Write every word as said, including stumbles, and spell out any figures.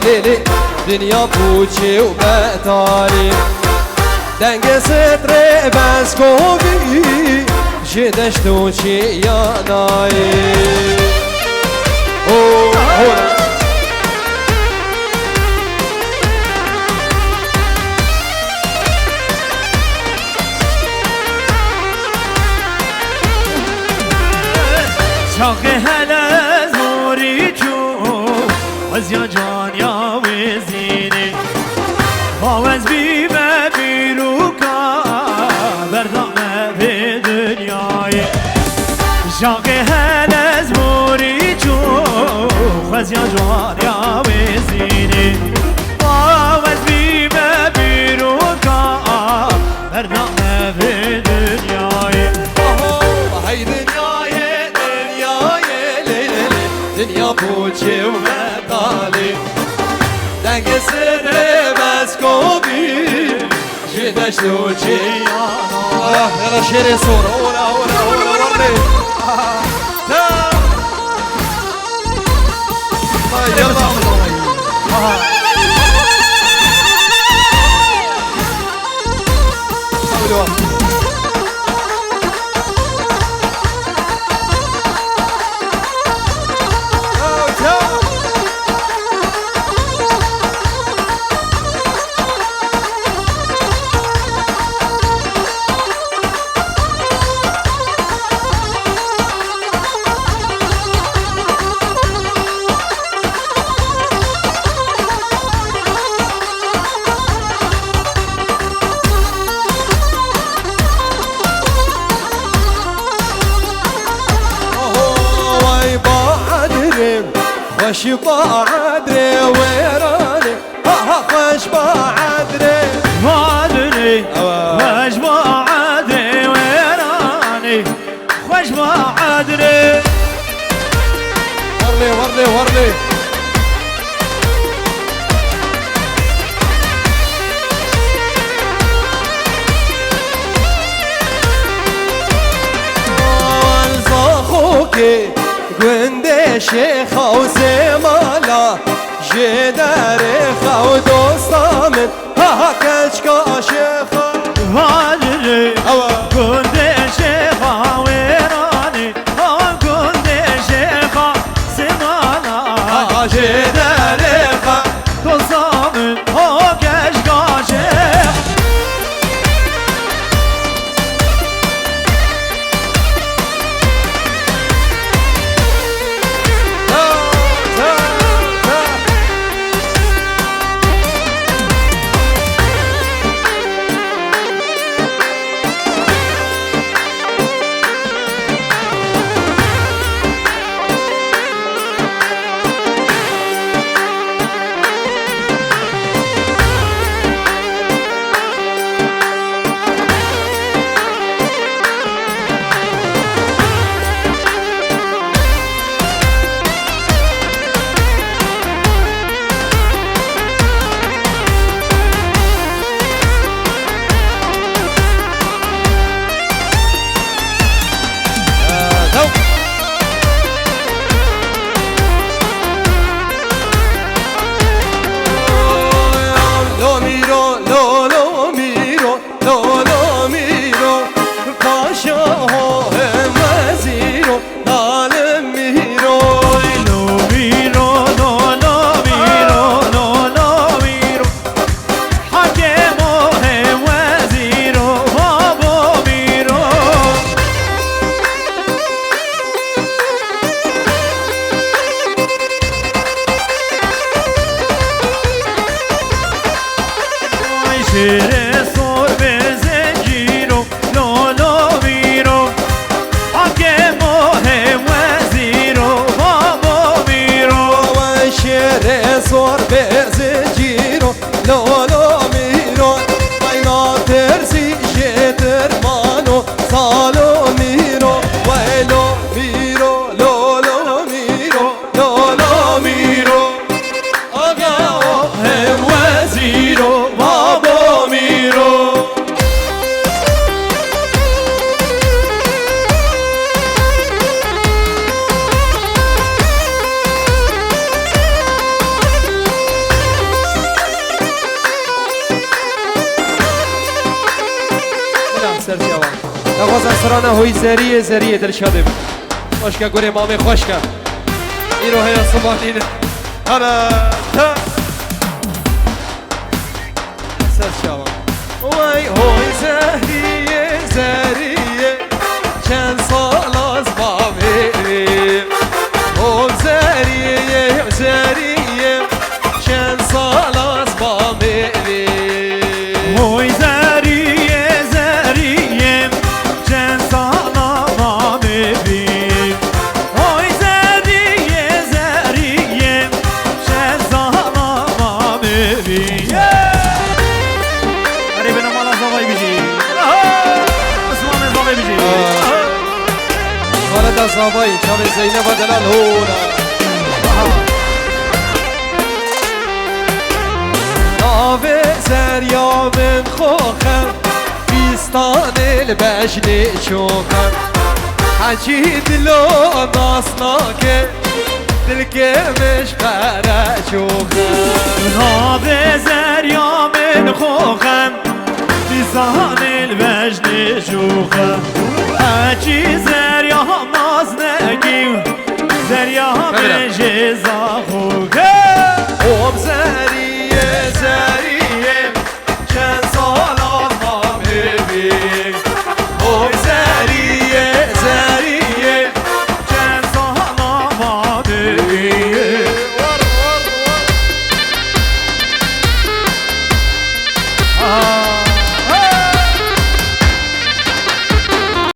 Lê lê, dinya pûçê û betalê. Dengê strê bes kovî, ji deşt û çiyanayê. Oh, oh. Çaxê hele zûrî çû, xweziya caniya wê zînê. Bawez bîme pîrûka, berdame vê dinyayê. Çaxê hele zûrî çû, xweziya caniya wê zînê. Bawez bîme pîrûka, berdame vê dinyayê. Oho, hey dinyayê, dinyayê, lê, lê, lê. Dinya pûçê û betalê. Dengê sirrê bes kovî, ji deşt û çiyan. Ah, yala şêrê sor. Ora, ora, ora, ora. Ah, ta. Ay, yala. Aha. Oho, vay ba Edrê, xweş ba Edrê wêranê. Ha, ha, xweş ba Edrê. Ba Edrê, ewa, xweş ba Edrê wêranê. Xweş ba Edrê. Warlê, warlê, warlê. Zaxokê gundê Şêxa û Sêmala, ji derê xew dosta min. Ha, ha, keçka şêxa. Vacirê, ewa, gundê şêxa wêranê, ha, gundê şêxa simana. Ha, ha, jê derê xa. Dosta min, o keçka şêx. Lo mîro, lo, lo mîro, lo, lo mîro, paşa ho hem wezîro, zalim mîro. Lo mîro, lo, lo mîro, lo, lo mîro, hakemo hem wezîro, babo mîro. Ay şêrê sor bê zincîro, lo, lo mîro. Hakemo hem wezîro, babo mîro. Ay şêrê sor bê zincîro, lo, lo mîro. Ay natirsî jê tirmano, zalo mîro. Weylo mîro, lo, lo mîro. Lolo mîro, aga o hem wezîro, babo mîro. Waza strana hoy zeriyê, zeriyê Dilşadê bi. Xweşke gurê mamê xweşke. Îro heya siba nîne. Hele te. Ser çawa. Vay hoy zeriyê, zeriyê. Çend sal az bavê. Ho zeriyê, zeriyê. Çend sal az bamê vê. Hoy zeriyê, zeriyê, çend sala mamê vî. Hoy zeriyê, zeriyê, çend sala mamê vî. Erê bena mala zavayî bijî. Aha! Osmanê zavayî bijî. Aha! Xaleta zavayî, çavê Zeyneba delal hora. Aha! Navê zerya min xoxe, fîstanê li bejnê çoxe. Hecî dilo nas nake, dilkê min ji qere çoxe. Navê zerya min xoxe, fîstanê li bejnê çoxe. Hecî zerya